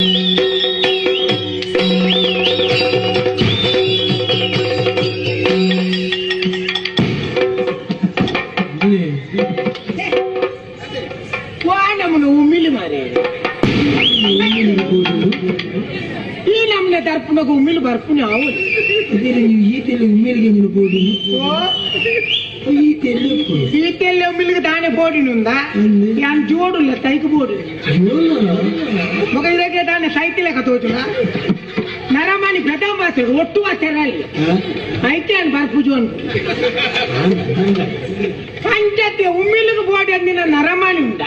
ವಾ ನಮ್ಮನ ಉಮಿಲಿ ಮಾರೆ. ಈ ನಮ್ಮನೆ ದರ್ಪಣಗ ಉಮಿಲು ಬರ್ಪುನಿ ಆವು. ಈ ತೆಲ್ಲು ಉಮ್ಮೇಲಿಗೆ ನೀನು ಪೋಡು. ಈ ತೆಲ್ಲು. ಈ ತೆಲ್ಲೆ ಉಮಿಲಿಗೆ ದಾನೆ ಬೋಡಿನುಂದ ಯಾನ್ ಜೋಡುಲ್ಲ ತೈಕ್ ಬೋಡು. ಮಗ ಇದಕ್ಕೆ ದಾನೆ ಸೈತಿಲೆಕ ತೋಜುನ ನರಮಾನಿ ಪ್ರಥಮ ಭಾಷೆ ಒಟ್ಟು ಭಾಷೆ ಅಲ್ಲಿ ಐತೆ ಅನ್ ಬರ್ಪುಜು ಅನ್ಪು ಪಂಚತೆ ಉಮ್ಮಿಲಿಗೆ ಬೋಡಿ ಅಂದಿನ ನರಮಾನಿ ಉಂಡ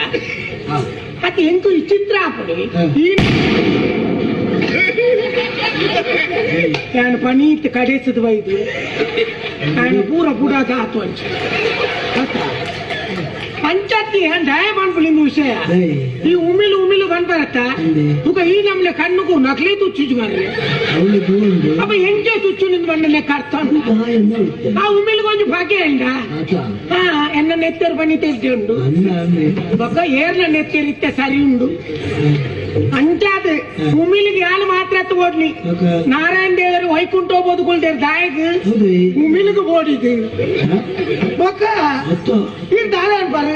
ಅದು ಎಂಕು ವಿಚಿತ್ರ ಆಪುಡಿ. ಈ ಯಾನ್ ಪನೀತ್ ಕಡೆಸದ ವೈದು ఆయన ಪೂರ ಪುಡಾದ ಆತು ಅಂಚ ಪಂಚಾಯತಿ ದಯ ಪನ್ಪುಲಿಂದು ವಿಷಯ. ಈ ಉಮಿಲು ಉಮಿಲು ಬನ್ಪರತ್ತ ತುಕ ಈ ನಮ್ನೆ ಕಣ್ಣುಕು ನಕಲಿ ತುಚ್ಚುಜು ಮಾರ್ರೆ. ಅಪ್ಪ ಎಂಚೆ ತುಚ್ಚು ನಿಂದು ಬಂಡ ಅರ್ಥ. ಆ ಉಮಿಲು ಕೊಂಚ ಭಾಗ್ಯ ಎಂಡ ಹಾ ಎನ್ನ ನೆತ್ತರು ಬನ್ನಿ ತೆಗ್ದೆ ಉಂಡು ಬೊಕ್ಕ ಏರ್ನ ನೆತ್ತರು ಇತ್ತೆ ಸರಿ ಉಂಡು. ಅಂಚಾದ ಉಮಿಲಿಗೆ ಯಾನು ಮಾತ್ರ ಓಡ್ಲಿ ನಾರಾಯಣ ದೇವರು ವೈಕುಂಠ ಬದುಕೊಳ್ತೇವೆ ದಾಯಕ್ ಉಮಿಲಿಗೆ ಬೋಡಿದು ಬೊಕ್ಕ ಇದು ದಾದ ಅನ್ಪಾರು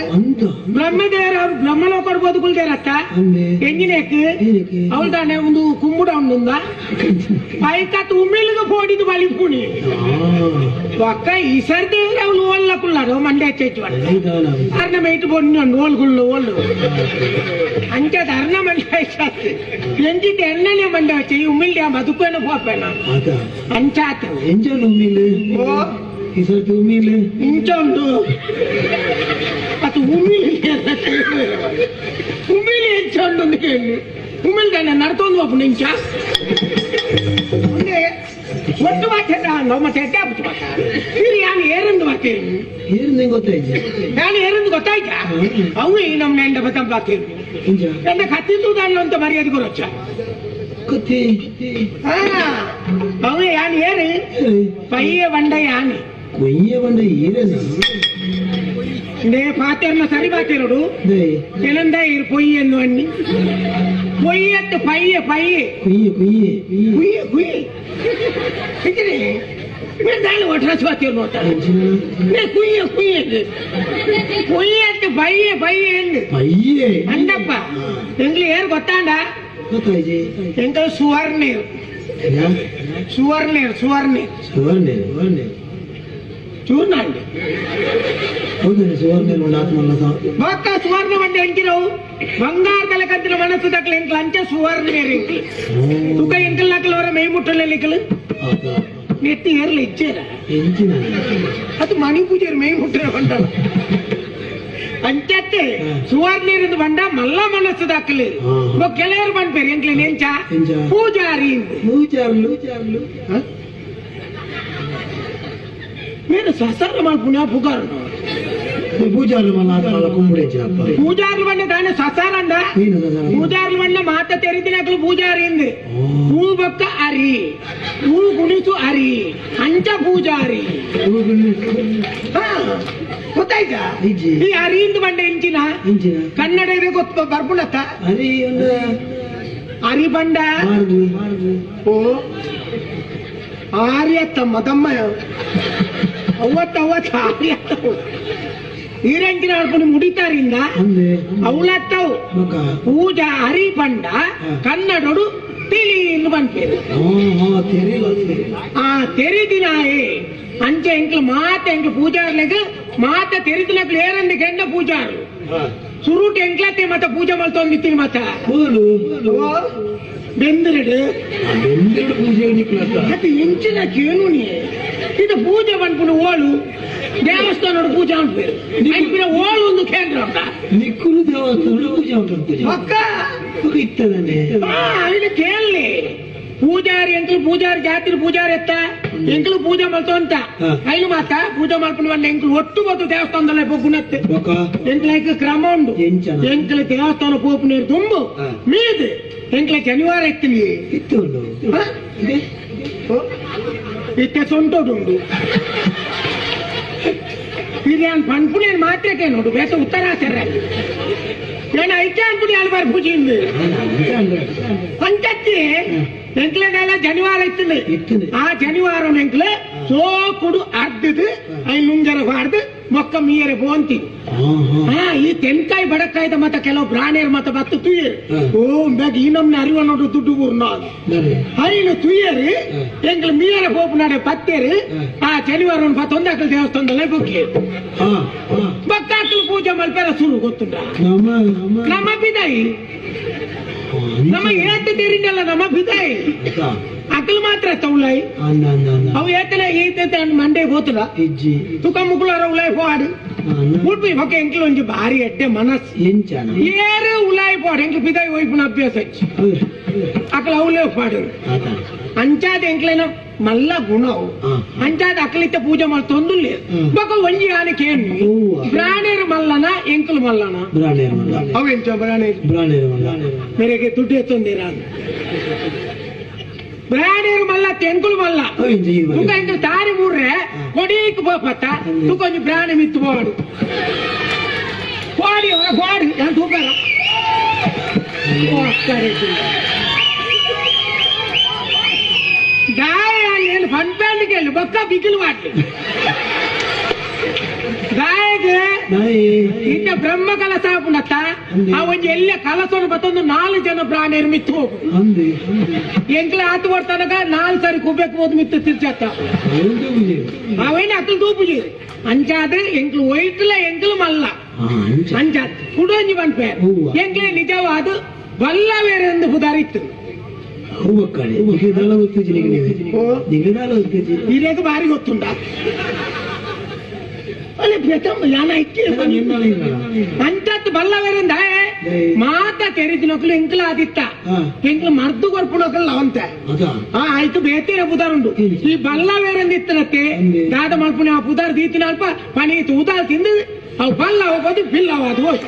ಬ್ರಹ್ಮದೇವರು ಅವ್ರು ಬ್ರಹ್ಮಲೋಕಡ್ ಬದುಕುಲ್ದೇರತ್ತ ಎಂಜಿನೇಕ್ ಅವಳು ತಾನೆ ಒಂದು ಕುಂಬುಡ ಉಂಡುಂದ ಪೈಕತ್ ಉಮಿಲಿಗೆ ಬೋಡಿದು ಬಲಿಪುಣಿ ಬೊಕ್ಕ ಈಸರ್ ದೇವರು ಅವಳು ಓಲ್ಲ ಕುಲ್ಲಾರು ಮಂಡ್ಯ ಹೆಚ್ಚು ಅರ್ನ ಮೇಟ್ ಬೊಣ್ಣು ಉಂಡು ಓಲ್ಗುಳ್ಳು ಓಲ್ಲು ಅಂಚ ಅರ್ನ ಮಂಡ್ಯ ಎಂಜಿತ್ ಎಣ್ಣನೆ ಮಂಡ್ಯ వచ్చి ಈ ಉಮಿಲ್ಡೆ ಬದುಕೇನು ಪೋಪೇನ ಅಂಚಾತ. ಎಂಚ ಉಮ್ಮಿಲು? ಓ. ಈ ಸರ್ತಿ ಉಮ್ಮಿಲು. ಇಂಚ ಉಂಡು ಅದು ಉಮಿಲಿ ಉಮಿಲಿ ಎಂಚ ಉಂಡು ಕೇಳಿ ಉಮಿಲ್ ತಾನೆ ನಡ್ತೊಂದು ಹೋಪುಂಡು ಇಂಚ ಉಂಡೆ ಒಟ್ಟು ಮಾತೆ ಮತ್ತೆ ಎಡ್ಡೆ ಆಪುಜಿ ಮಾತ ಇರು ಯಾನ್ ಏರಂದು ಮಾತೇರು. ಏರಿಂದ ಗೊತ್ತಾಯ್ತು? ಯಾನ್ ಏರಂದು ಗೊತ್ತಾಯ್ತಾ ಅವು ಈ ನಮ್ಮ ನೆಂಡ ಬತ್ತಂ ಮಾತೇರು. ಎಂಚ? ಎಂಡ ಕತ್ತಿ ತೂದಾನು ಅಂತ ಮರ್ಯಾದೆ ಕೊರೊಚ್ಚ. ಕತ್ತಿ? ಹಾ ಅವು ಯಾನ್ ಏರು ಪಯ್ಯ ಬಂಡ ಯಾನ್. ಕೊಯ್ಯ ಬಂಡ ಈರನ? ನೇ ಪಾತೆರ್ನ ಸರಿ ಪಾತೆರಡು ಎನಂದ ಇರು ಪೊಯ್ಯಿ ಎಂದು ಅಣ್ಣಿ ಪೊಯ್ಯತ್ತು ಪಯ್ಯ ಪಯ್ಯ. ಕೊಯ್ಯ ಕೊಯ್ಯ. ಕುಯ್ಯ ಕುಯ್ಯ ಇದ್ರೆ మీరు దాన్ని ಒಟ್ರಾಸಿ ಪಾತೇರು ನೋಡ್ತಾರೆ ನೇ ಕುಯ್ಯ ಕುಯ್ಯ ಪೊಯ್ಯತ್ತು ಪಯ್ಯ ಪಯ್ಯ ಎಂದು. ಪಯ್ಯೆ. ಅಂದಪ್ಪ ಎಂಗ್ಲಿ ಏರು ಗೊತ್ತಾಂಡ? ಗೊತ್ತಾಯ್ತು. ಎಂತ ಸುವರ್ಣೀರ್ ಸುವರ್ಣೀರ್ ಸುವರ್ಣೀರ್. ಸುವರ್ಣ ಸುವರ್ಣ. ಚೂರ್ಣ ಅಂడి. ಹೌದಾ, ಸುವರ್ಣ ಉಂಡು ಆತ್ಮಲ್ಲ. ಬೊಕ್ಕ ಸುವರ್ಣ ಬಂಡೆ ಎಂಕಿರವು ಬಂಗಾರದಲ್ಲ ಕಂತಿನ ಮನಸ್ಸು ತಕ್ಕಲ ಎಂಕ್ಲ ಅಂಚೆ ಸುವರ್ಣ ಎಂಕ್ಲು ತುಕ ಎಂಕಲ್ ನಕಲ್ ಅವರ ಮೈ ಮುಟ್ಟಲೆ ನಿಕ್ಕಲು ನೆತ್ತಿ ಏರ್ಲ ಇಚ್ಚೇರ. ಎಂಚಿನ? ಅದು ಮಣಿ ಪೂಜೆರ್ ಮೈ ಮುಟ್ಟರೆ ಬಂಡಲ ಅಂಚತ್ತೆ ಸುವರ್ಣೀರಿಂದ ಬಂಡ ಮಲ್ಲ ಮನಸ್ಸು ದಾಖಲೆ. ಕೆಲವರು ಬಂದ್ಪೇರು ಎಂಕ್ಲೆ ನೆಂಚ? ಎಂಚ? ಪೂಜಾರಿ ಇಂದು. ಪೂಜಾರ್ಲು ಪೂಜಾರ್ಲು. మీరు ಸಸರ್ಲ ಮಲ್ಪುನ ಪುಗಾರು. ಪೂಜಾರ್ಲು ಮಲ್ಲ ಆತ್ಮಲ್ಲ ಕುಂಬುಡೆ ಅಪ್ಪ. ಪೂಜಾರ್ಲು ಬಂಡೆ ದಾನೆ ಸಸಾರಂಡ. ಏನು ಸಸಾರ? ಪೂಜಾರ್ಲು ಬಂಡ ಮಾತ ತೆರಿದಿನಕ್ಲು ಪೂಜಾರಿ ಇಂದು. ಹೂ ಬೊಕ್ಕ ಅರಿ ಹೂ ಗುಣಿಸು ಅರಿ ಅಂಚ ಪೂಜಾರಿ. ಹಾ, ಗೊತ್ತಾಯ್ತಾ? ಇಜ್ಜಿ. ಈ ಅರಿಯಿಂದ ಬಂಡೆ ಎಂಚಿನ? ಎಂಚಿನ? ಕನ್ನಡ ಇದೆ ಗೊತ್ತ ಬರ್ಪುಣತ್ತ. ಅರಿ ಒಂದು ಅರಿ ಬಂಡ. ಮಾರ್ದು ಮಾರ್ದು. ಓ ಆರ್ಯತ್ತಮ್ಮ ತಮ್ಮ ಅವತ್ತ ಅವತ್ತ ಆರ್ಯತ್ತ ಈರಂಚಿನ ಅಳ್ಕೊಂಡು ಮುಡಿತಾರಿಂದ ಅಂದೆ. ಅವಳತ್ತವು. ಬೊಕ್ಕ ಪೂಜಾ ಅರಿ ಬಂಡ ಕನ್ನಡೋಡು ತಿಳಿ ಎಂದು ಬಂದ್ಪೇರು. ಹಾ ಹಾ ತೆರಿಲ್ಲ. ಆ ತೆರಿದಿನಾಯೆ ಅಂಚೆ ಎಂಕ್ಲು ಮಾತ ಎಂಕ್ಲು ಪೂಜಾರ್ಲೆಗ್ ಮಾತ ತೆರಿದಿನಕ್ಲು ಏರಂದು ಕೆಂಡ ಪೂಜಾರು ಸುರುಟು ಎಂಕ್ಲತ್ತೆ ಮತ್ತ ಪೂಜೆ ಮಲ್ತೊಂದಿತ್ತೀನಿ ಮತ್ತ. ಹೋಲು. ಬೆಂದಿರಡು. ಬೆಂದಿರಡು ಪೂಜೆ ನಿಕ್ಲತ್ತ. ಅದು ಎಂಚಿನ ಕೇನು ನೀ ಇದು ಪೂಜೆ ಪನ್ಪುನ ಓಳು ದೇವಸ್ಥಾನೋಡು ಪೂಜೆ ಅನ್ಪೇರು ಅನ್ಪಿನ ಓಳು ಒಂದು ಕೇಂದ್ರ ಉಂಟ. ನಿಕ್ಕುಲು ದೇವಸ್ಥಾನ ಪೂಜೆ ಉಂಟು ಪೂಜೆ. ಪಕ್ಕ. ಬೊಕ್ಕ ಇತ್ತದನೆ. ಇದು ಕೇಳಲಿ ಪೂಜಾರಿ ಎಂಕಲು ಪೂಜಾರಿ ಜಾತಿ ಪೂಜಾರಿ ಎತ್ತ ಎಂಕಲು ಪೂಜೆ ಮಲ್ತೋ ಅಂತ. ಐನು ಮಾತ ಪೂಜೆ ಮಲ್ಪುನ ಬಂದ ಎಂಕಲು ಒಟ್ಟು ಬತ್ತು ದೇವಸ್ಥಾನದಲ್ಲೇ ಪೊಗ್ಗುನತ್ತೆ. ಬೊಕ್ಕ ಎಂಕ್ಲೈಕ್ ಕ್ರಮ ಉಂಡು. ಎಂಚನ? ಎಂಕಲ ದೇವಸ್ಥಾನ ಪೋಪು ನೀರು ತುಂಬು ಮೀದು ಎಂಕ್ಲ ಶನಿವಾರ ಎತ್ತೀನಿ. ಇತ್ತು ಉಂಡು. ಇದೆ ಇತ್ತೆ ಸೊಂಟೋಡುಂಡು ಇದು ನಾನು ಪನ್ಪುನೇನು ಮಾತ್ರಕ್ಕೆ ನೋಡು ಬೇಸ ಉತ್ತರ ಆಚಾರ. ನಾನು ಐತೆ ಅನ್ಬಿಡಿ ಅಲ್ಲಿ ಬಾರಿ ಪೂಜೆ ಅಂಚತ್ತಿ ಎಂಕ್ಲೆನೆಲ್ಲ ಜನಿವಾರ ಇತ್ತು. ಇತ್ತು. ಆ ಜನಿವಾರ ಎಂಕ್ಲೆ ಸೋಕುಡು ಅರ್ಧದು I ನುಂಜರ ಹೊಡ್ದು ಮೊಕ್ಕ ಮೀಯರೆ ಬೋಂತಿ. ಹಾ, ಈ ತೆನ್ಕಾಯಿ ಬಡಕಾಯ್ದ ಮತ್ತ ಕೆಲವು ಬ್ರಾಣಿಯರ್ ಮತ್ತ ಬತ್ತು ತುಯ್ಯರು. ಓ ಬೇಗ ಈ ನಮ್ನ ಅರಿವ ನೋಡು ದುಡ್ಡು ಊರ್ನ ಹೈನು ತುಯ್ಯರು ಎಂಕ್ಲ ಮೀಯರ ಹೋಪು ನಾಡೆ ಪತ್ತೇರು. ಆ ಶನಿವಾರ ಪತ್ತೊಂದಾಕಲ್ ದೇವಸ್ಥಾನದಲ್ಲೇ ಬೊಕ್ಕಿ ಬಕ್ಕಾಕಲ್ ಪೂಜೆ ಮಲ್ಪೆರ ಸುರು ಗೊತ್ತುಂಟ. ನಮ್ಮ ನಮ್ಮ ನಮ್ಮ ಬಿದಾಯಿ ನಮ್ಮ ಏತ ತೆರಿಂಡಲ್ಲ ನಮ್ಮ ಬಿದಾಯಿ ಅಕಲ್ ಮಾತ್ರ ತೌಲಾಯಿ. ಅವು ಏತಲ ಏತೈತೆ ಮಂಡೆ ಗೋತದ. ಇಜ್ಜಿ. ತುಕ ಮುಕುಲರ ಉಲಾಯ್ ಪೋಡು ಮುಟ್ಪಿ ಬೊಕ್ಕ ಎಂಕ್ಲ ಒಂಜಿ ಬಾರಿ ಎಡ್ಡೆ ಮನಸ್ಸು. ಎಂಚಾನ? ಏರು ಉಲಾಯ್ ಪೋಡು ಎಂಕ್ಲ ಬಿದಾಯಿ ಒಯ್ಪುನ ಅಭ್ಯಾಸ ಇಜ್ಜಿ. ಅಕಲ ಅವಲೇ ಪಾಡು ಅಂಚಾದ ಎಂಕ್ಲೇನ ಮಲ್ಲ ಗುಣ ಅವು. ಅಂಚಾದ ಅಕಲಿತ್ತ ಪೂಜೆ ಮಲ್ತೊಂದುಲ್ಲೆ. ಬೊಕ್ಕ ಒಂಜಿ ಆನೆ ಕೇನು ಬ್ರಾಣೇರು ಮಲ್ಲನ ಎಂಕುಲು ಮಲ್ಲನ? ಬ್ರಾಣೇರ್ ಮಲ್ಲ. ಅವು ಎಂಚ ಬ್ರಾಣೇರು? ಬ್ರಾಣೇರ್ ಮಲ್ಲ. ಮೇರೆಗೆ ದುಡ್ಡು ಎತ್ತೊಂದಿರ ಬ್ರಾಣೇರು ಮಲ್ಲ ತೆಂಕುಲು ಮಲ್ಲ. ತುಕ ಎಂಕುಲು ತಾರಿ ಮೂರ್ರೆ ಕೊಡೀಕ್ ಪೋಪತ್ತ ತುಕ ಒಂಜಿ ಬ್ರಾಣಿ ಮಿತ್ತು ಬೋಡು ಕೋಡಿ ಅವರ ಕೋಡಿ ಯಾನ್ ತೂಪೆರ ದಾಯ ಏನು ಪನ್ಪೇಂಡಿಗೆ ಬೊಕ್ಕ ಬಿಗಿಲು ಮಾಡ್ಲಿ ದಾಯಗೆ. ಇನ್ನ ಬ್ರಹ್ಮ ಕಲಸ ಆಪುಂಡತ್ತ ಆ ಒಂಜಿ ಎಲ್ಲ ಕಲಸೋನು ಬತ್ತೊಂದು 4 ಜನ ಪ್ರಾಣಿಯರು ಮಿತ್ತು ಹೋಗು. ಎಂಕ್ಲ ಆತು ಕೊಡ್ತಾನಕ 4 ಸಾರಿ ಕುಬ್ಬೇಕು ಹೋದ್ ಮಿತ್ತು ತಿರ್ಚತ್ತ ಅವೇನು ಅಕ್ಕಲು ತೂಪುಜಿ ಅಂಚಾದ್ರೆ ಎಂಕ್ಲು ಒಯ್ಟ್ಲ ಎಂಕ್ಲು ಮಲ್ಲ ಅಂಚಾತ್ ಕುಡೊಂಜಿ ಪನ್ಪೆ ಎಂಕ್ಲೆ ನಿಜವಾದ ಬಲ್ಲ ಬೇರೆ ಒಂದು ಪುದಾರಿತ್ತು. ಇರೇಗ ಬಾರಿ ಗೊತ್ತುಂಡ ಅಲ್ಲಿ ಪ್ರಥಮ ಯಾನ ಇಕ್ಕೆ ಅಂಚತ್ ಬಲ್ಲ ಬೇರೆಂದ ಮಾತ ತೆರಿದಿನೊಕ್ಲು ಎಂಕ್ಲ ಆದಿತ್ತ ಎಂಕ್ಲು ಮರ್ದು ಕೊರ್ಪುನೊಕ್ಲು ಲವಂತೆ. ಆ ಆಯ್ತು ಬೇತಿರ ಪುದಾರುಂಡು ಈ ಬಲ್ಲ ಬೇರೆಂದಿತ್ತನತ್ತೆ ದಾದ ಮಲ್ಪುಣೆ ಆ ಪುದಾರ್ ದೀತಿನ ಅಲ್ಪ ಪಣಿ ಉದಾರ್ ತಿಂದು ಅವು ಬಲ್ಲ ಹೋಗೋದು ಬಿಲ್ಲವಾದು ಹೋಯ್ತು.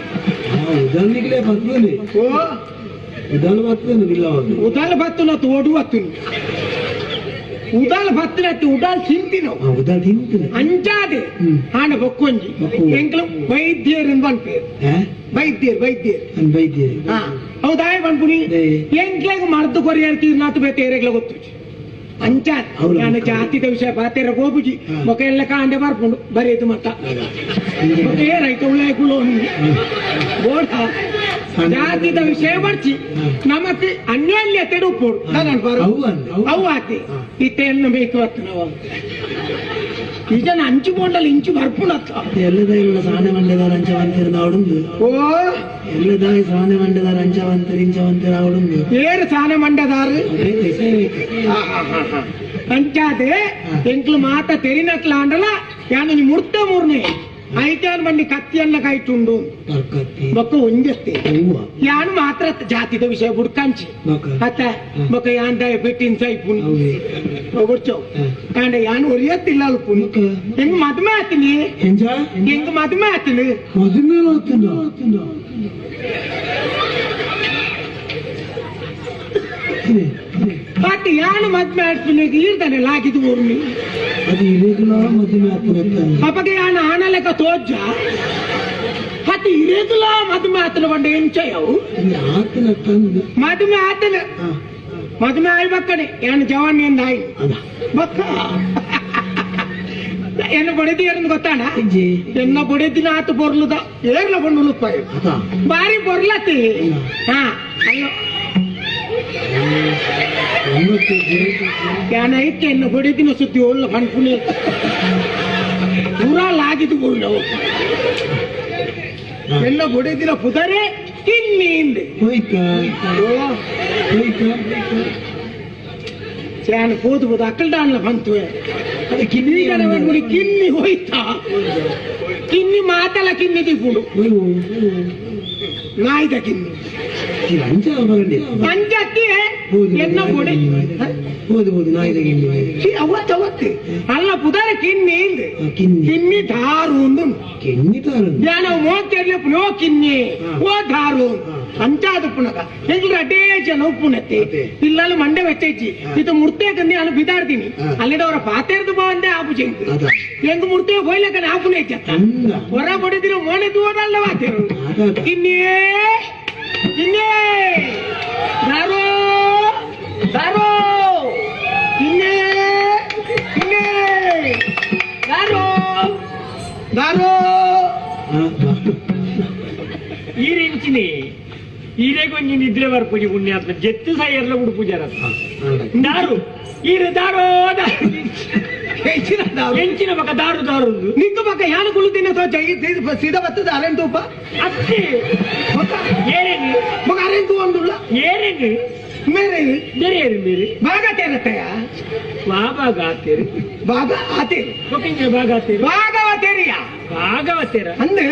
ಉದಾಹರಣೆಗೆ ಬರ್ತದೆ. ಉದಾಲ್ ಬರ್ತದೆ ಬಿಲ್ಲವಾದು. ಉದಾಲ್ ಬತ್ತುನ ತೋಡು ಬತ್ತುನು ಉದಾಲ್ ಬತ್ತಿನತ್ತು ಉದಾಲ್ ತಿಂತಿನವು. ಉದಾಲ್ ತಿಂತಿನ. ಅಂಚಾದೆ ಆಂಡ ಬೊಕ್ಕೊಂಜಿ ಎಂಕ್ಲು ವೈದ್ಯರು ಪನ್ಪೇರು. ವೈದ್ಯರು ವೈದ್ಯರು. ವೈದ್ಯರು. ಹಾ ಹೌದಾಯ್ ಪನ್ಪುನಿ ಎಂಕ್ಲೆಗ್ ಮರ್ದು ಕೊರಿಯರ್ ತೀರ್ನಾತು ಬೇತೇರೆಗ್ಲ ಗೊತ್ತು ಅಂಚಾದ್ ನಾನು ಜಾತಿದ ವಿಷಯ ಬಾತೇರ ಗೋಪುಜಿ ಮೊಕ ಎಲ್ಲ ಕಾಂಡೆ ಬರ್ಪುಂಡು ಬರೀದು ಮತ್ತ ಏರಾಯ್ತು ಉಳ್ಳಾಯ್ಕುಳು ಬೋಡ ಜಾತಿದ ವಿಷಯ ಬರ್ಚಿ ನಮಕ್ ಅನ್ಯೋನ್ಯತೆ ಉಪ್ಪುಡು ಅವು ಆತಿ ಇತ್ತೆಲ್ಲ ಬೇಕು ಅತ್ತು ನಾವು ನಿಜನ ಅಂಚು ಬೋಂಡಲ್ಲಿ ಇಂಚು ಬರ್ಪುಣತ್ತ. ಎಲ್ಲದಾಯ ಸಾನೆ ಮಂಡೆದಾರ ಅಂಚವಂತಿರ ನಾವುಡುಂದು. ಓ ಎಲ್ಲದಾಯ ಸಾನೆ ಮಂಡೆದಾರ ಅಂಚವಂತರು ಇಂಚವಂತಿರ ಆವಡುಂದು. ಏರು ಸಾನೆ ಮಂಡೆದಾರು ಅಂಚಾದೆ ಎಂಕ್ಲು ಮಾತ ತೆರಿನಕ್ಲಾಂಡಲ ಯಾನು ಮುರ್ತ ಮೂರ್ನೆ ಐತಾನ್ ಬಂಡಿ ಕತ್ತಿಯನ್ನ ಕಾಯ್ತುಂಡು ಬೊಕ್ಕ ಒಂಜಸ್ತೆ ಯಾನು ಮಾತ್ರ ಜಾತಿದ ವಿಷಯ ಬುಡ್ಕಂಚಿ ಅತ್ತ ಬೊಕ್ಕ ಯಾನ್ ದಾಯ ಪೆಟ್ಟಿನ ಸೈಪುನ್ ಗೊಚ್ಚವು ಆಂಡ ಯಾನ್ ಒರಿಯತ್ತಿಲ್ಲ ಅಲ್ಪುನ್ ಹೆಂಗ್ ಮದುವೆ ಆತೀನಿ ಹೆಂಗ್ ಮದುವೆ ಆತೀನಿ ಮದುವೆ ಮತ್ತೆ ಯಾನು ಮದುವೆ ಆಡ್ತೀನಿ ಈರ್ತಾನೆ ಲಾಗಿದ್ದು ಊರ್ನಿ ಅದು ಇರೇಗುಲ ಮದುವೆ ಆತನ ಅಪ್ಪಗೆ ಯಾನು ಆನಲೆಕ್ಕ ತೋಜ್ಜ ಹತ್ತಿ ಇರೇಗುಲ ಮದುವೆ ಆತನ ಬಂಡ ಎಂಚಯವು ಆತನ ತಂದು ಮದುವೆ ಆತನ ಮದುವೆ ಆಯ್ ಬಕ್ಕನೆ ಯಾನು ಜವಾನ್ ಎಂದ ಆಯ್ ಬಕ್ಕ ಎನ್ನ ಬಡಿದಿ ಯಾರನ್ನು ಗೊತ್ತಾಣ ಎನ್ನ ಬಡಿದಿನ ಆತ ಬೊರ್ಲುದ ಏರ್ಲ ಬಣ್ಣು ಉಲುಪ್ಪಾಯ ಬಾರಿ ಬೊರ್ಲತಿ. ಹಾ ಅಯ್ಯೋ ಯಾನೈತೆ ಎನ್ನ ಬಡಿದಿನ ಸುದ್ದಿ ಒಳ್ಳೆ ಪನ್ಪುನಿ ಪೂರಾ ಲಾಗಿದ್ದು ಬೋರ್ಲವು ಎನ್ನ ಬಡಿದಿನ ಪುದರೆ ಕಿನ್ನಿ ಚಾನ್ ಪೋದು ಪೋದು ಅಕ್ಕಲ್ಡಾನ್ಲ ಬಂತು ಅದು ಕಿನ್ನಿ ಕಿನ್ನಿ ಹೋಯ್ತಾ ಕಿನ್ನಿ ಮಾತಲ್ಲ ಕಿನ್ನಿ ದಿಪ್ಪುಂಡು ನಾಯ್ದ ಕಿನ್ನಿ ಅಂಚತ್ತಿ ಎನ್ನ ಬೊಡೆ ಹೋದು ಹೋದು ನಾಯ್ದ ಕಿನ್ನಿ ಅವತ್ತು ಅವತ್ತು ಅಲ್ಲ ಪುದಾರ ಕಿನ್ನಿ ಕಿನ್ನಿ ಕಿನ್ನಿ ದಾರು ಒಂದು ಕಿನ್ನಿ ದಾರು ಯಾನ ಮೋತೆರ್ಲೆ ಓ ಕಿನ್ನಿ ಓ ದಾರು ಅಂಚಾದ ಪುನಗ ಎಂಗ್ಲ ಅಡೇ ಜನ ಉಪ್ಪುನತ್ತೆ ಇಲ್ಲಲ್ಲ ಮಂಡೆ വെച്ചേച്ചി ಇದು ಮುರ್ತೆ ಕಂದಿ ನಾನು ಬಿದಾಡ್ತೀನಿ ಅಲ್ಲಿಡ ಅವರ ಪಾತೇರ್ದು ಬಂದೆ ಆಪು ಚೆಂಗ್ ಹೆಂಗ್ ಮುರ್ತೆ ಹೋಯ್ಲಕ್ಕ ಆಪುನೇ ಹೆಚ್ಚತ್ತ ಹೊರ ಬಡಿದಿರೋ ಮೋನೆ ದೂರಲ್ಲ ವಾತೇರು. ಇನ್ನೇ ಇನ್ನೇ ದಾರೋ ದಾರೋ ಇನ್ನೇ ಇನ್ನೇ ದಾರೋ ದಾರೋ ಈರೆಂಚಿನಿ ಈರೆಗೊಂಜಿ ನಿದ್ರೆ ಬರ್ಪುಜಿ ಪುಣ್ಯಾತ್ಮ ಜೆತ್ತು ಸೈಯರ್ಲ ಉಡುಪುಜಾರ ದಾರು ಈರು ದಾರೋ ದಾರು ಹೆಚ್ಚಿನ ದಾರು ಎಂಚಿನ ಬಕ ದಾರು ದಾರು ನಿಂತು ಪಕ್ಕ ಯಾನು ಕುಳ್ಳುತ್ತೀನಿ ಸೀದಾ ಬರ್ತದೆ ಅರೆಂಟು ಉಪ್ಪ ಅತ್ತಿ ಏರೇನು ಮಗ ಅರೆಂಟು ಒಂದುಳ್ಳ ಏರೇನು ಮೇರೆ ಬೇರೆ ಏರು ಮೇರೆ ಭಾಗ ತೇರತ್ತಯ್ಯ ವಾ ಭಾಗ ಆತೇರಿ ಭಾಗ ಆತೇರಿ ಬೊಕ್ಕಿಂಜ ಭಾಗ ಆತೇರಿ ಭಾಗವತೇರಿಯ ಭಾಗವತೇರ ಅಂದ್ರೆ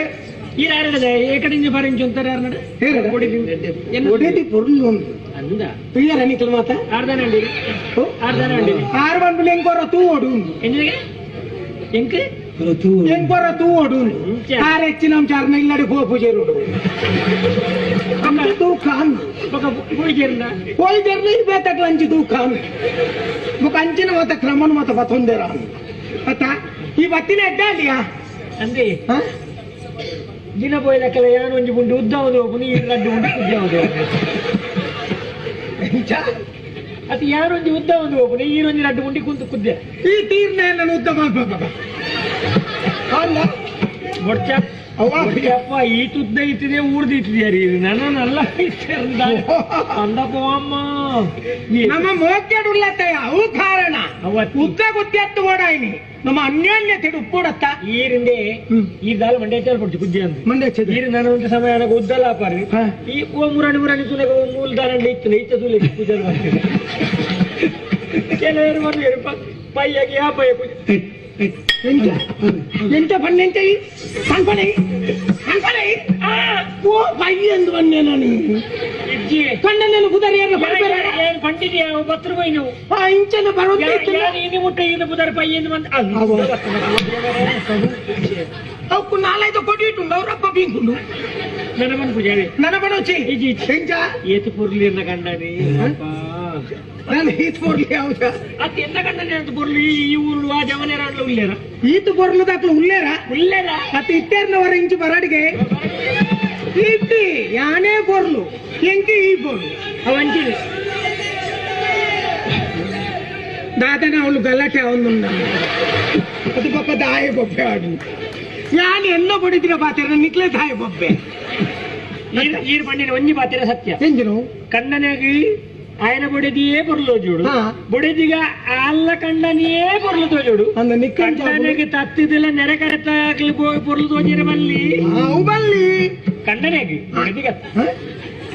ಈ ಯಾರಡ ಏಕಡಿಂಜ ಪರಿಂಚು ಅಂತಾರೆ ಯಾರನಡ ಏರಡ? ಒಡೆದಿ ಪೊರ್ಲು ಒಂದು ಅಂದ ಪ್ರಿಯರ ನಿಖಲ್ ಮಾತ ಆರ್ದಾನ ಅಂಡಿ ಆರ್ದಾನ ಅಂಡಿ ಆರು ಬಂದು ಎಂಕೊರ ತೂ ಓಡು ಎಂಜಿಗೆ ಎಂಕ್ ಎಂಕೊರ ತೂ ಓಡು ಆರ್ ಹೆಚ್ಚಿನ ಚಾರ್ನ ಇಲ್ಲಡೆ ಪೋ ಪೂಜೆರುಡು ತೂಕ ಅಂದು ಬೊಕ ಪೂಜೆರ್ನ ಹೋಯ್ದರ್ನ ಈ ಬೇತಕ್ಲ ಅಂಚಿ ತೂಕ ಅಂದು ಬೊಕ ಅಂಚಿನ ಮತ ಕ್ರಮನ ಮತ ಬತ್ತೊಂದೇರ ಅಂದು ಅತ್ತ ಈ ಬತ್ತಿನ ಎಡ್ಡಾಲಿಯಾ ಅಂದೆ ದಿನ ಪೋಯ್ಲಕ್ಕಲ ಯಾನು ಒಂಜಿ ಗುಂಡು ಉದ್ದ ಹೋಗುನು ಈ ರಡ್ಡು ಗುಂಡು ಉದ್ದ ಹೋಗುನು ಅದು ಯಾರೊಂಜಿ ಉದ್ದ ಒಂದು ಹೋಗುನು ಈರೊಂಜಿ ರಡ್ಡು ಗುಂಡಿ ಕುಂತು ಕುದ್ದೆ ಈ ತೀರ್ನ ನಾನು ಉದ್ದ ಮಾಡ್ಬೇಕ ಅಲ್ಲ ಬೊಡ್ಚ ಅವ್ವ ಅಪ್ಪ ಈ ತುದ್ದ ಇತ್ತಿದೆ ಊರ್ದು ಇತ್ತಿದೆ ರೀ ನನ್ನಲ್ಲ ಅಂದ ಪೋವಮ್ಮ ನಮ್ಮ ಮೋಕೆಡುಲ್ಲತ್ತಯ್ಯ ಅವು ಕಾರಣ ಅವತ್ತು ಉದ್ದ ಗೊತ್ತಿತ್ತು ಓಡಾಯ್ನಿ ನಮ್ಮ ಅನ್ಯೋನ್ಯತೆ ಉಪ್ಪೋಡತ್ತ ಈರಿಂದೆ ಈ ದಾಲ್ ಮಂಡ್ಯ ಚಾಲ್ ಪಡ್ಚು ಕುದ್ದೆ ಅಂದು ಮಂಡ್ಯ ಈರು ನಾನು ಒಂದು ಸಮಯ ನನಗೆ ಉದ್ದಲ್ಲ ಆಪಾರಿ ಹಾ. ಈ ಓ ಮುರಾಣಿ ಮುರಾಣಿ ತುಲೆಗ ಮೂಲ ದಾರಂಡ್ಲಿ ಇತ್ತು ಇತ್ತ ತುಲೆ ಪೂಜೆ ಮಾಡ್ತೀವಿ ಕೆಲವರು ಬಂದು ಪೈಯಾಗಿ ಆ ಪಯ್ಯ ಪೂಜೆ ಎಂತ ಎಂತ ಪಣ್ಣೆ ಎಂತ ಈ ಕಣ್ಪಣೆ ಕಣ್ಪಣೆ ಓ ಪಯ್ಯ ಎಂದು ಬನ್ನೆ ನಾನು ಇಜ್ಜಿ ಕಣ್ಣನ್ನೇನು ಬುದರಿ ಎಲ್ಲ ಬರ್ಬೇಡ ಏನು ಪಂಡಿದ್ಯಾ ಪತ್ರ ಪೈ ನೀವು ಆ ಇಂಚನ ಬರೋದು ಯಾರು ಇನಿ ಮುಟ್ಟ ಇದು ಬುದರ ಪೈ ಎಂದು ಬಂದು ಅವ. ಅವಕ್ಕು ನಾಲೈದು ಕೊಡಿ ಇಟ್ಟುಂಡು ಅವರಪ್ಪ ಬೀಂಕುಂಡು ನನ್ನ ಮನ್ ಪೂಜಾರಿ ನನ್ನ ಬಡೋಚಿ ಇಜ್ಜಿ ಇಜ್ಜಿ. ಎಂಚ ಏತು ಪುರ್ಲಿ ಎನ್ನ ಕಂಡನಿ ನಾನು ಈತ್ ಪೊರ್ಲಿ ಹೌದಾ ಅತ್ತ ಎನ್ನ ಕಂಡನಿ ಅಂತ ಪುರ್ಲಿ ಈ ಊರು ಆ ಜವನೇರಾಡ್ಲ ಉಲ್ಲೇರ ಈತು ಪೊರ್ಲು ದಾಕ್ಲು ಉಲ್ಲೇರ ಉಲ್ಲೇರ ಅತ್ತ ಇತ್ತೇರ್ನವರ ಇಂಚು ಬರಾಡಿಗೆ ಇಟ್ಟಿ ಯಾನೇ ಪೊರ್ಲು ಎಂಕಿ ಈ ಪೊರ್ಲು ಅವಂಚಿದೆ ದಾದನ ಅವಳು ಗಲಾಟೆ ಅವನು ಅದು ಪಕ್ಕ ದಾಯ ಬೊಬ್ಬೆ ಆಡು ಯಾನ್ ಎಲ್ಲ ಬಡಿದಿರ ಬಾತಿರ ನಿಕ್ಲೆ ದಾಯ ಬೊಬ್ಬೆ ಈರ್ ಪಂಡಿನ ಒಂಜಿ ಬಾತಿರ ಸತ್ಯ ಎಂಜಿನು ಕಣ್ಣನಾಗಿ ఆయన ಬೊಡೆದಿಯೇ ಪೊರ್ಲು ಜೋಡು ಹಾ. ಬೊಡೆದಿಗ ಅಲ್ಲ ಕಂಡನಿಯೇ ಪೊರ್ಲು ತೋಜೋಡು ಅಂದ ನಿಕ್ಕಂಜ ಕಂಡನಿಗೆ ತತ್ತಿದಿಲ್ಲ ನೆರೆ ಕರೆತಾಗ್ಲಿ ಪೊರ್ಲು ತೋಜಿರ ಬಲ್ಲಿ ಅವು ಬಲ್ಲಿ ಕಂಡನಿಗೆ ಬೊಡೆದಿಗ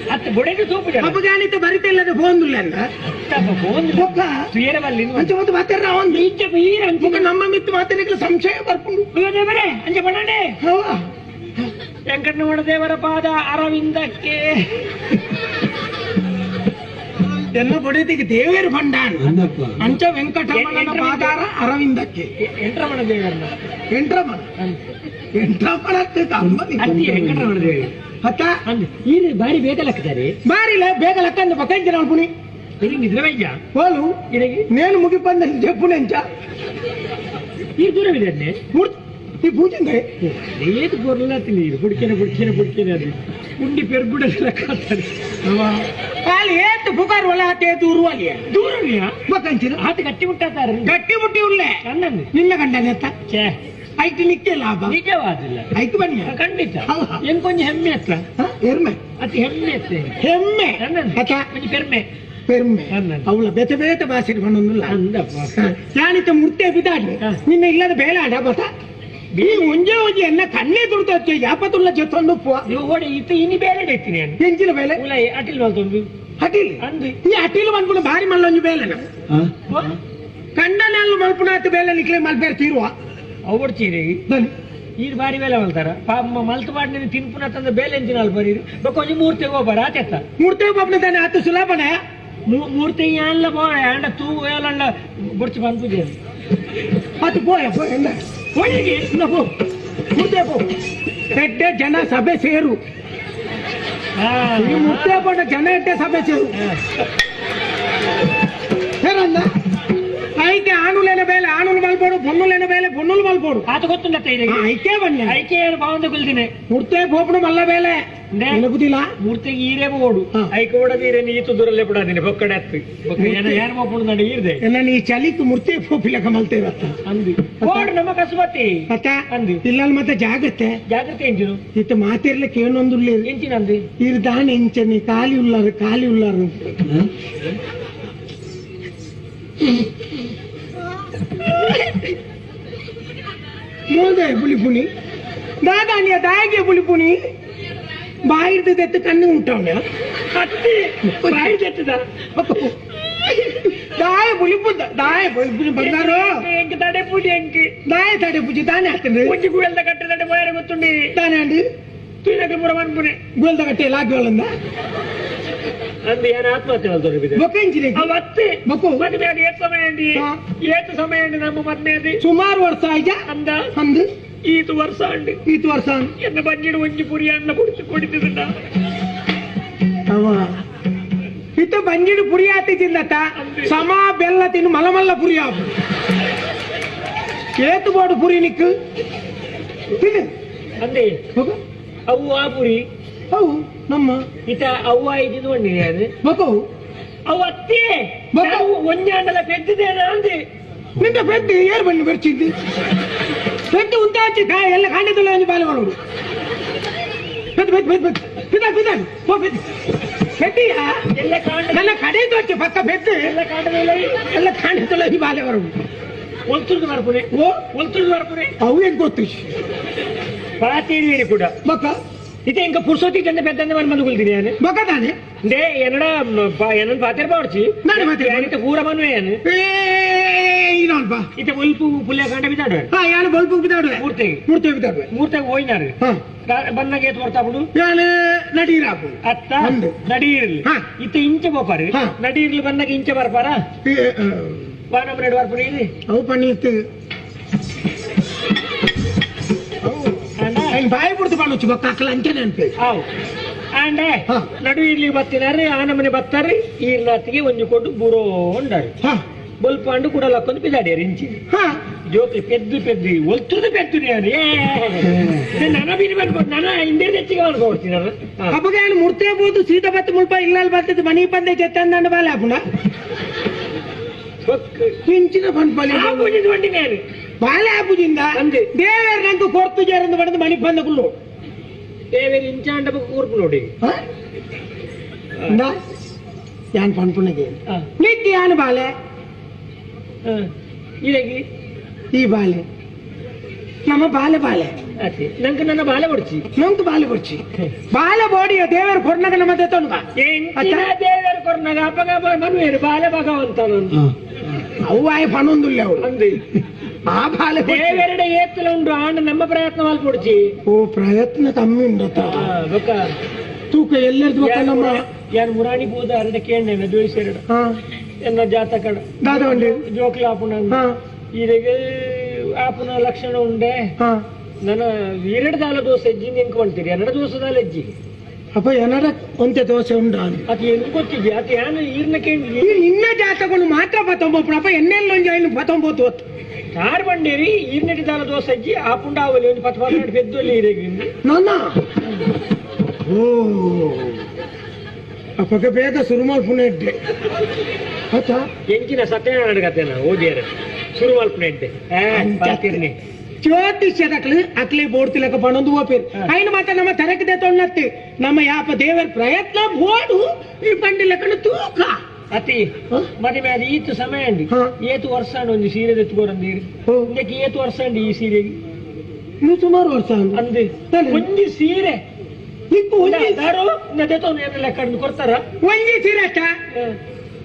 ಅತ್ತ ಬೊಡೆದಿ ತೂಪು ಜನ ಅಪಗಾನಿತ ಬರಿತಿಲ್ಲದ ಫೋನ್ ಅಂದ ಒಬ್ಬ ತುಯರ ಬಲ್ಲಿ ಅಂಚ ಮತ್ತು ಮಾತಾಡ ಒಂದು ಇಂಚ ಈರ ಅಂಚ ಮುಖ ನಮ್ಮ ಮಿತ್ತು ಮಾತಾಡಿಕ್ಲ ಸಂಶಯ ಬರ್ಪುಂಡು ದೇವರೇ ಅಂಚ ಬಣ್ಣೆ ಹೌವ ವೆಂಕಟರಮಣ ದೇವರ ಪಾದ ಅರವಿಂದಕ್ಕೆ ಎನ್ನ ಬೊಡೆದಿಗೆ ದೇವೇರು ಭಂಡಾನ್ ಅಂಚ ವೆಂಕಟರಮಣನ ಪಾದಾರ ಅರವಿಂದಕ್ಕೆ ಎಂಟ್ರಮಣ ದೇವರನ್ನ ಎಂಟ್ರಮಣ ಎಂಟ್ರಮಣಕ್ಕೆ ಕಂಬನಿ ಅತ್ತಿ ವೆಂಕಟರಮಣ ದೇವರು ಅತ್ತ ಅಂದ್ ಈರು ಬಾರಿ ಬೇಗ ಲಕ್ಕತಾರೆ ಬಾರಿಲ ಬೇಗ ಲಕ್ಕಂದ ಪಕ್ಕಂಚಿನ ಅನ್ಪುನಿ ಇಲ್ಲಿ ನಿದ್ರೆ ಹೋಲು ಇರಗಿ నేను ముగిపంద చెప్పు నెంచ ಈ ದೂರವಿದೆ ಈ ಪೂಜೆಂದ ಏತು ಪೊರ್ಲಾತಿ ನೀರು ಪುಡ್ಕೇನೆ ಪುಡ್ಕೇನೆ ಪುಡ್ಕೇನೆ ಅದು ಉಂಡಿ ಪೆರ್ಗುಡಲ್ಲ ಕಾತಾರೆ వాళ్ళు ಏತು ಪುಕಾರ್ ಒಳ ತೇತು ಉರುವಲಿಯ ದೂರವಿಯಾ ಪಕ್ಕಂಚಿನ ಆತ ಗಟ್ಟಿ ಮುಟ್ಟಾತಾರೆ ಗಟ್ಟಿ ಮುಟ್ಟಿ ಉಳ್ಳೆ ಕಣ್ಣನ್ನು ನಿನ್ನ ಗಂಡನೆತ್ತ ಛೇ ಐತಿ ನಿಕ್ಕೆ ಲಾಭ ನಿಜವಾದಿಲ್ಲ ಐಕ್ ಬನ್ನಿ ಖಂಡಿತ ಹೌದಾ? ಎಂಕೊಂಚ ಹೆಮ್ಮೆ ಅತ್ತ ಎರ್ಮೆ ಅತಿ ಹೆಮ್ಮೆ ಅತ್ತೆ ಹೆಮ್ಮೆ ನನ್ನನ್ನು ಅತ್ತ ಒಂಜಿ ಪೆರ್ಮೆ ಪೆರ್ಮೆ ನನ್ನನ್ನು. ಅವಳ ಬೇತೆ ಬೇತೆ ಭಾಷೆ ಬಂದೊಂದಿಲ್ಲ ಅಂದಪ್ಪ ಯಾನಿತ ಮುರ್ತೆ ಬಿದಾಡ್ಲಿ ಹಾ. ನಿನ್ನ ಇಲ್ಲದ ಬೇಲಾಡ ಬತ ಈ ಒಂಜೆ ಒಂಜಿ ಎನ್ನ ಕಣ್ಣೇ ದುಡ್ದು ಯಾಪತುಲ್ಲ ಜೊತ್ತೊಂದು ಪುವ ನೀವು ಓಡಿ ಇತ್ತ ಇನಿ ಬೇರೆ ಇತ್ತೀನಿ ನಾನು ಎಂಚಿನ ಬೇಲೆ ಉಲಾಯಿ ಅಟಿಲ್ ಮಲ್ತೊಂದು ಅಟಿಲ್ ಅಂದು ಈ ಅಟಿಲ್ ಮನ್ಪುನ ಬಾರಿ ಮಲ್ಲೊಂಜಿ ಬೇಲೆನ ಕಂಡನೆಲ್ಲ ಮಲ್ಪುನಾತ ಬೇಲೆ ನಿಕ್ಲೆ ಮಲ್ಪೇರ್ ತೀರುವ ಅವು ಚೀರಿ ಬನ್ನಿ ಈರ್ ಬಾರಿ ಬೇಲೆ ಮಲ್ತಾರ ಪಾಪ ಮಲ್ತು ಪಾಡ್ನೆ ತಿನ್ಪುನ ತಂದ ಬೇಲೆ ಎಂಚಿನ ಅಲ್ಪ ನೀರು ಬೊಕ್ಕ ಒಂಜಿ ಮೂರ್ತಿ ಹೋಗ್ಬಾರ ಆತೆತ್ತ ಮೂರ್ತಿ ಒಬ್ಬನ ತಾನೆ ಆತ ಸುಲಭನ ಮೂರ್ತಿ ಯಾನ್ಲ ಪೋ ಆಂಡ ತೂ ಏಲಂಡ ಬೊಡ್ಚಿ ಪನ್ಪುಜೆ ಅದು ಪೋಯ ಪೋ ಎಂದ ಹೋಗಿ ಇನ್ನ ಪೋ ಮೂರ್ತಿ ಪೋ ಎಡ್ಡೆ ಜನ ಸಭೆ ಸೇರು ಈ ಮೂರ್ತಿ ಪಂಡ ಜನ ಎಡ್ಡೆ ಸಭೆ ಸೇರು ಸೇರಂದ ಐತೆ ಆಣುಲೇನ ಬೇಲೆ ಆಣುಲು ಮಲ್ಪೋಡು ಬೊನ್ನುಲೇನ ಬೇಲೆ ಬೊನ್ನುಲು ಮಲ್ಪೋಡು ಆತ ಗೊತ್ತುಂಡತ್ತ ಇದೆ ಐಕೆ ಬನ್ನಿ ಐಕೆ ಏನು ಬಾವಂದ ಕುಲ್ದಿನೆ ಮುರ್ತೆ ಬೋಪುಡು ಮಲ್ಲ ಬೇಲೆ ನೆನಪುದಿಲ್ಲ ಮೂರ್ತಿಗೆ ಈರೇ ಬೋಡು ಐಕೆ ಓಡದ ಈರೆ ನೀತು ದೂರಲ್ಲೇ ಬಿಡಾದಿನಿ ಬೊಕ್ಕಡೆ ಹತ್ತು ಏನು ಬೋಪುಡು ನಡ ಈರ್ದೆ ಎನ್ನ ನೀ ಚಲಿಕ್ ಮುರ್ತೆ ಪೋಪಿಲಕ ಮಲ್ತೇವತ್ತ ಅಂದು ಕೋಡ್ ನಮ್ಮ ಕಸುಬತ್ತಿ ಅತ್ತ ಅಂದು ಇಲ್ಲ ಮತ್ತೆ ಜಾಗ್ರತೆ ಜಾಗ್ರತೆ ಎಂಚಿನು ಇತ್ತ ಮಾತಿರ್ಲಿಕ್ಕೆ ಏನೊಂದುಲ್ಲ ಎಂಚಿನ ಅಂದು ಇರ್ ದಾನ ಎಂಚನಿ ಖಾಲಿ ಉಲ್ಲಾರು ಖಾಲಿ ಉಲ್ಲಾರು ಮೋದೆ ಪುಲಿಪುನಿ ದಾದಾನಿಯ ದಾಗೆ ಪುಲಿಪುನಿ ಬಾಯಿರ್ದ ದೆತ್ತು ಕಣ್ಣು ಉಂಟವನ ಅತ್ತಿ ಬಾಯಿ ದೆತ್ತದ ದಾಯ ಪುಲಿಪು ದಾಯ ಪುಲಿಪುನಿ ಬಂದಾರು ಎಂಕ್ ತಡೆ ಪುಡಿ ಎಂಕ್ ದಾಯ ತಡೆ ಪುಜಿ ದಾನೆ ಹಾಕ್ತೇನೆ ಒಂಜಿ ಗುವೆಲ್ದ ಕಟ್ಟೆ ತಡೆ ಪೋಯರೆ ಗೊತ್ತುಂಡಿ ದಾನೆ ಅಂಡಿ ತೂನಕ್ಕೆ ಪೂರ ಮನ್ಪುನೆ ಗುವೆಲ್ದ ಕಟ್ಟೆ ಲಾಗಿ ಒಳಂದ ಅಂದು ಏನು ಆತ್ಮಹತ್ಯೆ ಮಲ್ತೊಂದು ಬಿದ್ದೆ ಬೊಕ್ಕ ಇಂಚಿನ ಅವತ್ತೆ ಬೊಕ್ಕ ಮದುವೆ ಅದು ಏತ್ ಸಮಯ ಅಂಡಿ ಏತ್ ಸಮಯ ಅಂಡಿ ನಮ್ಮ ಮದ್ಮೆ ಅದು ಸುಮಾರು ವರ್ಷ ಆಯ್ತಾ ಅಂದ ಅಂದು ಈತು ವರ್ಷ ಅಂಡಿ ಈತು ವರ್ಷ ಎನ್ನ ಬಂಜಿಡು ಒಂಜಿ ಪುರಿ ಅಣ್ಣ ಕುಡಿತು ಕುಡಿತದ ಅವ ಇತ್ತ ಬಂಜಿಡು ಪುರಿ ಆತಿದ್ದಿಂದತ್ತ ಸಮ ಬೆಲ್ಲ ತಿನ್ನು ಮಲಮಲ್ಲ ಪುರಿ ಆಪು ಏತು ಬೋಡು ಪುರಿ ನಿಕ್ಕು ತಿನ್ನು ಅಂದೆ ಬೊಕ್ಕ ಅವು ಆ ಪುರಿ ಅವು ನಮ್ಮ ಇತ ಅವ್ವ ಇದ್ದಿದ್ದು ಒಂಡಿದೆ ಅದು ಬೊಕ್ಕ ಅವು ಅವು ಅತ್ತೆ ಬೊಕ್ಕ ಒಂಜಾಂಡಲ ಪೆದ್ದಿದ್ದೇನೆ ಅಂದೆ ನಿಂದ ಪೆದ್ದು ಏರ್ ಬಣ್ಣು ಬೆರ್ಚಿದ್ದು ಪೆದ್ದು ಉಂತಾಚಿ ಕಾ ಎಲ್ಲ ಕಾಂಡದಲ್ಲ ಒಂದು ಬಾಲೆ ಮಾಡೋಡು ಪೆದ್ದು ಪೆದ್ದು ಪೆದ್ದು ಪೆದ್ದು ಪಿದ ಪಿದ ಪೋ ಪೆದ್ದು ಪೆದ್ದಿಯಾ ಎಲ್ಲ ಕಾಂಡ ನನ್ನ ಕಡೆ ತೋಚಿ ಪಕ್ಕ ಪೆದ್ದು ಎಲ್ಲ ಕಾಂಡದಲ್ಲ ಎಲ್ಲ ಕಾಂಡದಲ್ಲ ಈ ಬಾಲೆ ಬರೋಡು ಒಲ್ತುರ್ದು ಬರ್ಪುನೆ ಓ ಒಲ್ತುರ್ದು ಬರ್ಪುನೆ ಅವು ಏನ್ ಗೊತ್ತು ಪಾತೇರಿ ಕೂಡ ಬೊಕ್ಕ ಇತ್ತೆ ಇಂಕ ಪುರ್ಸೋತಿ ಜನ ಪೆದ್ದಂದೆ ಮನ್ ಬಂದು ಕುಲ್ತೀನಿ ನಾನು ಬೊಕ್ಕ ತಾನೆ they ಎನ್ನಡ ಎನ್ನ ಪಾತೇರ್ ಪಾಡ್ಚಿ ನಾನು ಪಾತೇರ್ ಇತ್ತೆ ಪೂರ ಮನ್ವೆ ಏನು ಏ ಇನ್ನೊಲ್ಪ ಇತ್ತೆ ಒಲ್ಪು ಪುಲ್ಯ ಕಾಂಡ ಬಿದ್ದಾಡುವೆ ಹಾ ಯಾನು ಬಲ್ಪು ಬಿದ್ದಾಡುವೆ ಮೂರ್ತಿಗೆ ಮೂರ್ತಿ ಬಿದ್ದಾಡುವೆ ಮೂರ್ತಿಗೆ ಹೋಯ್ನಾರು ಹಾ ಬಂದಾಗ ಏತ್ ಬರ್ತಾಬಿಡು ಯಾನು ನಡೀರಾಪು ಅತ್ತ ಅಂದು. ನಡೀರ್ಲಿ ಹಾ. ಇತ್ತೆ ಇಂಚೆ ಬೋಪಾರು ಹಾ. ನಡೀರ್ಲಿ ಬಂದಾಗ ಇಂಚೆ ಬರ್ಪಾರ ವಾನಮ್ಮ ನಡು ಬರ್ಪುನಿ ಇಲ್ಲಿ ಅವು ಪಣ್ಣೀತು ఆయన ಬಾಯಿ ಬಿಡ್ತು ಪಣ್ಣುಚ್ಚು ಬೊಕ್ಕ ಅಕ್ಕಲ ಅಂಚೆ ನೆನಪು ಆವು ಆಂಡೆ ಹಾ. ನಡು ಇರ್ಲಿ ಬತ್ತಿನಾರು ಆನಮನೆ ಬತ್ತಾರೆ ಈರ್ನಾತಿಗೆ ಒಂಜಿ ಕೊಟ್ಟು ಬುರೋ ಉಂಡಾರು ಹಾ ಬೊಲ್ಪಾಂಡು ಕೂಡ ಲಕ್ಕೊಂದು ಪಿದಾಡಿಯಾರು ಇಂಚಿ ಹಾ ಜೋಕ್ಲಿ ಪೆದ್ದು ಪೆದ್ದು ಒಲ್ತುದು ಪೆದ್ದು ನಾನು ಏ ನನ್ನ ಬೀರಿ ಬಂದ್ಕೊಟ್ಟು ನನ್ನ ಹಿಂದೆ ಹೆಚ್ಚಿಗೆ ಅನ್ಕೊಡ್ತೀನಿ ನಾನು ಅಪ್ಪಗೆ ఆయన ಮುರ್ತೆ ಬೋದು ಸೀತ ಬತ್ತು ಮುಲ್ಪ ಇಲ್ಲಲ್ ಬರ್ತದೆ ಮನಿ ಪಂದೆ ಜೆತ್ತಂದಂಡ ಬಾಲೆ ಅಪ್ಪುನ ಇಂಚಿನ ಪನ್ಪಲಿ వండి నేను ಬಾಲೆ ಆಪುಜಿಂದ ಅಂದೆ. ದೇವೇರ್ ನಂಗೆ ಕೊರ್ತು ಜೇರಂದು ಬಡದು ಮನಿ ಪಂದ ಕುಲ್ಲು ದೇವೇರಿ ಇಂಚಾಂಡ ಕೂರ್ಪು ನೋಡಿ ಹಾ? ಇಂದಾ, ಯಾನ್ ಪನ್ಪುನಗೆ ನಿತ್ಯ ಯಾನ್ ಬಾಲೆ ಇದಾಗಿ ಈ ಬಾಲೆ ನಮ್ಮ ಬಾಲೆ ಬಾಲೆ ಅತಿ ನಂಗೆ ನನ್ನ ಬಾಲೆ ಬಡ್ಚಿ ನಂಗೆ ಬಾಲೆ ಬಡ್ಚಿ ಬಾಲೆ ಬೋಡಿಯ ದೇವರು ಕೊರ್ನಗ ನಮ್ಮ ದೇತೋನುಗ ಎಂಚಿನ ದೇವರು ಕೊರ್ನಾಗ ಅಪ್ಪಗ ಮನುವೇರು ಬಾಲೆ ಭಗವಂತ ಅವು ಆಯ್ ಪಣೊಂದುಲ್ಲ ಅವಳು ಅಂದೆ ಆ ಬಾಲೆ ಬೊಡ್ಚಿ. ದೇವರೆಡೆ ಏತ್ತಲ ಉಂಡು ಆಂಡ ನಮ್ಮ ಪ್ರಯತ್ನ ವಾಲ್ ಪೊಡ್ಚಿ ಓ ಪ್ರಯತ್ನ ಕಮ್ಮಿ ಉಂಡತ್ತ ಬೊಕ್ಕ ತೂಕ ಎಲ್ಲರದು ಬೊಕ್ಕ ನಮ್ಮ ಯಾನ್ ಮುರಾಣಿ ಬೂದ ಅರಡ ಕೇಂದ್ರ ದ್ವೇಷರಡ ಹಾ ಎನ್ನ ಜಾತಕಡ ದಾದ ಉಂಡೆ ಜೋಕ್ಲ ಆಪುನ ಹಾ ಈರೆಗೆ ಆಪುನ ಲಕ್ಷಣ ಉಂಡೆ ಹಾ ನನ್ನ ಎರಡು ದಾಲ ದೋಸೆ ಎಜ್ಜಿ ನಿಂಕ್ ಹೊಂತೀರಿ ಎರಡು ದೋಸೆ ದಾಲ ಎಜ್ಜಿ ಅಪ್ಪ ಏನಾರ ಒಂತೆ ದೋಸೆ ಉಂಡ ಅದು ಏನು ಗೊತ್ತಿದ್ಯಾ ಅದು ಯಾನು ಈರ್ನ ಕೇಂದ್ರ ಈ ನಿನ್ನ ಜಾತಕನು ಮಾತ್ರ ಪತ್ತೊಂಬಪ್ಪನಪ್ಪ ಎನ್ನೆಲ್ಲೊಂದು ಐನು ಪತ್ತೊಂಬತ್ತು ಹೊತ್ತು ಕಾರ್ ಬಂಡೇರಿ ಈರ್ನೆಟಿ ದಾಲ ದೋಸೆ ಅಜ್ಜಿ ಆ ಪುಂಡ ಆವಲಿ ಒಂದು ಪತ್ತು ಪತ್ತು ಪೆದ್ದೊಲ್ಲಿ ಈರೆಗೆ ನನ್ನ ಓ ಅಪ್ಪಗೆ ಬೇಗ ಶುರು ಮಾಡ್ಪುಣ ಇಡ್ಡೆ ಆಯ್ತಾ ಎಂಚಿನ ಸತ್ಯನಾರಾಯಣ ಕತೆನ ಓದಿಯರ ಶುರು ಮಲ್ಪುಣ ಇದ್ದೆ ಪಾತಿರ್ನಿ ಜ್ಯೋತಿಷ್ಯದಕ್ಲು ಅಕ್ಲೆ ಬೋಡ್ತಿಲಕ ಪಣೊಂದು ಓಪೇರು ಐನು ಮಾತ್ರ ನಮ್ಮ ತರಕದೆ ತೊಣ್ಣತ್ತಿ ನಮ್ಮ ಯಾಪ ದೇವರ ಪ್ರಯತ್ನ ಬೋಡು ಈ ಪಂಡಿಲಕನು ತೂಕ ಅತಿ ಮದುವೆ ಅದು ಈತು ಸಮಯ ಅಂಡಿ ಹಾ. ಏತು ವರ್ಷ ಅಂಡ್ ಒಂದು ಸೀರೆ ತೆತ್ಕೋರಂದೀರಿ ಓ. ಇಂದಕ್ಕೆ ಏತು ವರ್ಷ ಅಂಡಿ ಈ ಸೀರೆಗೆ ನೀವು ಸುಮಾರು ವರ್ಷ ಅಂದು ಅಂದು ತಾನೆ. ಒಂಜಿ ಸೀರೆ ನಿಕ್ಕು ಒಂಜಿ ದಾರು ನದೆತೋನು ಏನೆಲ್ಲ ಕಡ್ದು ಕೊಡ್ತಾರ ಒಂಜಿ ಸೀರೆ ಅಷ್ಟ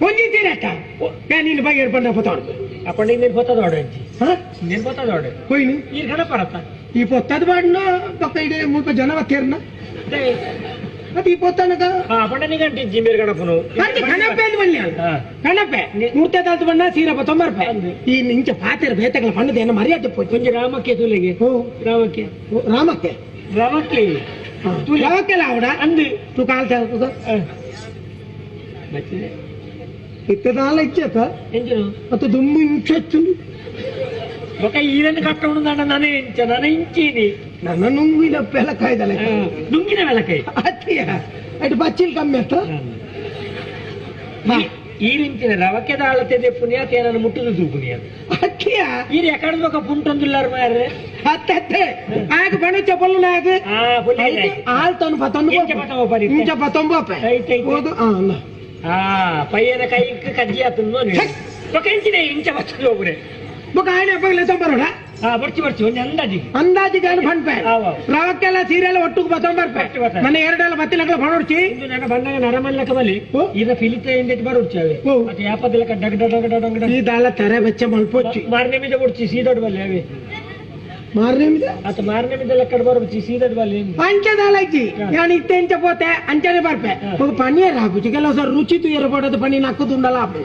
ಒಂಜಿ ಸೀರೆ ಅಷ್ಟ ಯಾ ನೀನು ಬಗೆ ಪಂಡ ಪತ್ತೋಡು ಅಪ್ಪಂಡ ಇನ್ನೇನು ಪೊತ್ತದ ಅಜ್ಜಿ ಹಾ ಇನ್ನೇನು ಪೊತ್ತದ ಆಡ ಹೋಯ್ನು ಈ ಗಣಪರತ್ತ ಈ ಪೊತ್ತದ ಬಾಡ್ನ ಪಕ್ಕ ಇಡೀ ಮುಲ್ಪ ಜನ ತೇರ್ನ ಅದು ಈ ಪೊತ್ತನಕ ಪಂಡನಿ ಗಂಟೆ ಜಿಂಬೇರ್ ಗಣಪನು ಅಂತೆ ಕಣಪೆ ಅಂದ್ ಬನ್ನಿ ಅಲ್ಲ ಹಾ. ಕಣಪೆ ಮೂರ್ತೆ ತಾಲ್ತು ಬಣ್ಣ ಸೀರೆ ತೊಂಬರ್ಪೆ ಅಂದು. ಈ ನಿಂಚ ಪಾತೆರ ಬೇತಗಳ ಪಣ್ಣದ ಏನ ಮರ್ಯಾದೆ ಪೋಯ್ತು ಒಂಜಿ ರಾಮಕ್ಕೆ ತುಲೆಗೆ ಓ ರಾಮಕ್ಕೆ ಓ, ರಾಮಕ್ಕೆ ರಾಮಕ್ಕೆ ರಾಮಕ್ಕೆಲ್ಲ ಅವಡ ಅಂದು ತೂ ಕಾಲ್ ಚಾಲ್ತದ ಬಚ್ಚಿದೆ ಇತ್ತದಾಲ ಇಚ್ಚತ ಎಂಚನು ಅತ್ತ ದುಂಬು ಇಂಚತ್ತು ಬೊಕ ಈರನ್ನು ಕಟ್ಟೋಣ ನನ ಇಂಚ ನನ ಇಂಚಿನಿ ನನ್ನ ನುಂಗಿನ ಪೆಲ ಕಾಯ್ದಲೆ ನುಂಗಿನ ಬೆಲಕೈ ಅತ್ತಿಯ ಅటు ಬಚ್ಚಿಲ್ ಕಮ್ಮಿ ಅತ್ತ ಬಾ. ಈರಿಂಚಿನ ರವಕೆದ ಆಳತೆ ಪುಣ್ಯ ತೇನನ್ನು ಮುಟ್ಟುದು ತೂಪುನಿಯ ಅತ್ತಿಯ ಈರ್ ಎಕಡೆ ಬೊಕ ಪುಂಟೊಂದುಲ್ಲಾರ ಮಾರ್ರೆ ಅತ್ತೆ ಆಗ ಬಣ ಚಪಲ್ಲು ನಾಗ ಆ ಪುಣ್ಯ ಆಳ್ ತನು ಪತೊಂದು ಇಂಚ ಪತೊಂಬ ಪರಿ. ಇಂಚ ಪತೊಂಬ ಐತೆ, ಐತೆ. ಓದು ಆ ಅಲ್ಲ ಆ ಪಯ್ಯನ ಕೈಕ್ ಕಜ್ಜಿ ಆತುಂದು ಬೊಕ ಇಂಚಿನ ಇಂಚ ಬಚ್ಚದು ಹೋಗುರೆ ಬೊಕ ಆಯ್ನ ಅಪ್ಪಗಲೆ ತೊಂಬರೋಡ ಆ ಬರ್ಚಿ ಬರ್ಚಿ ಒಂಜಿ ಅಂದಾಜಿಗೆ ಅಂದಾಜಿಗೆ ಅನು ಫಂಡ್ಪೆ ಆವ್ ಆವ್. ರವಕ್ಕೆಲ್ಲ ಸೀರೆಲ್ಲ ಒಟ್ಟುకు ಪತೊಂಬರ್ಪೆ ಒಟ್ಟು ಬತ್ತ. ನನ್ನ ಎರಡೆಲ್ಲ ಬತ್ತಿಲಕ್ಕಲ ಬಣೋಡ್ಚಿ ಇಂದು ನನ್ನ ಬಂದಾಗ ನರಮಲ್ಲಕ ಬಲಿ ಓ. ಇದ ಫಿಲಿತ ಎಂದೆಟ್ ಬರುಡ್ಚಿ ಅವೆ ಓ. ಮತ್ತೆ ಯಾಪದೆಲ್ಲ ಡಗ್ ಡಗ್ ಡಗ್ ಡಗ್ ಡಗ್ ಈ ದಾಳ ತರೆ ಬೆಚ್ಚ ಮಲ್ಪೊಚ್ಚಿ ಮಾರನೇ ಮಿದ ಬುಡ್ಚಿ ಸೀದೊಡ್ ಬಲ್ಲಿ ಅವೆ ಮಾರನೇ ಮಿದ ಅತ್ತ ಮಾರನೇ ಮಿದ ಲೆಕ್ಕಡ್ ಬರುಡ್ಚಿ ಸೀದೊಡ್ ಬಲ್ಲಿ ಅಂಚೆ ದಾಳ ಇಜ್ಜಿ ಹಾ. ನಾನು ಇತ್ತೆ ಇಂಚ ಪೋತೆ ಅಂಚನೆ ಬರ್ಪೆ ಹಾ. ఒక ಪನ್ನೀರ್ ಹಾಕುಚಿ ಕೆಲವು ಸರ್ ರುಚಿ ತುಯರ ಪಡೋದು ಪನಿ ನಕ್ಕುದುಂಡಲ ಆಪು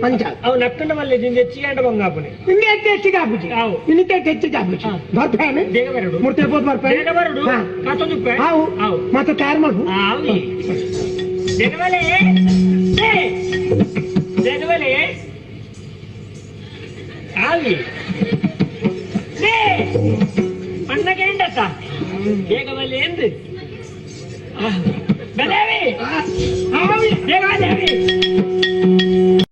ಅಂಚ ಅವು ನಕ್ಕಂಡ ಬಲ್ಲಿ ದಿಂದು ಹೆಚ್ಚಿಗೆ ಬಂಗಾಪುನೆ ಇಂಗೆ ಹೆಚ್ಚು ಹೆಚ್ಚಿಗೆ ಆಪುಚಿ ಆವು. ಇನ್ನಿತ್ತೆ ಹೆಚ್ಚಿಗೆ ಆಪುಚಿ ಹಾ. ಬರ್ಪೇನೆ ಬೇಗ ಬರಡು ಮೂರ್ತಿ ಪೋತ್ ಬರ್ಪೆ ಬೇಗ ಬರಡು ಹಾ. ಕಾತೊಂದು ಆವು ಆವು ಮತ್ತೆ ತಯಾರು ಮಾಡ್ಬು ಆವು ಬೇಗ ಬಲೆ ಏ ಬೇಗ ಬಲೆ ಆವಿ ಲೇ ಪಣ್ಣಗೆ ಎಂಡತ್ತ ಬೇಗ ಬಲೆ ಎಂದು ಬಲೆ ಅವಿ ಆವಿ ಬೇಗ ಬಲೆ ಅವಿ.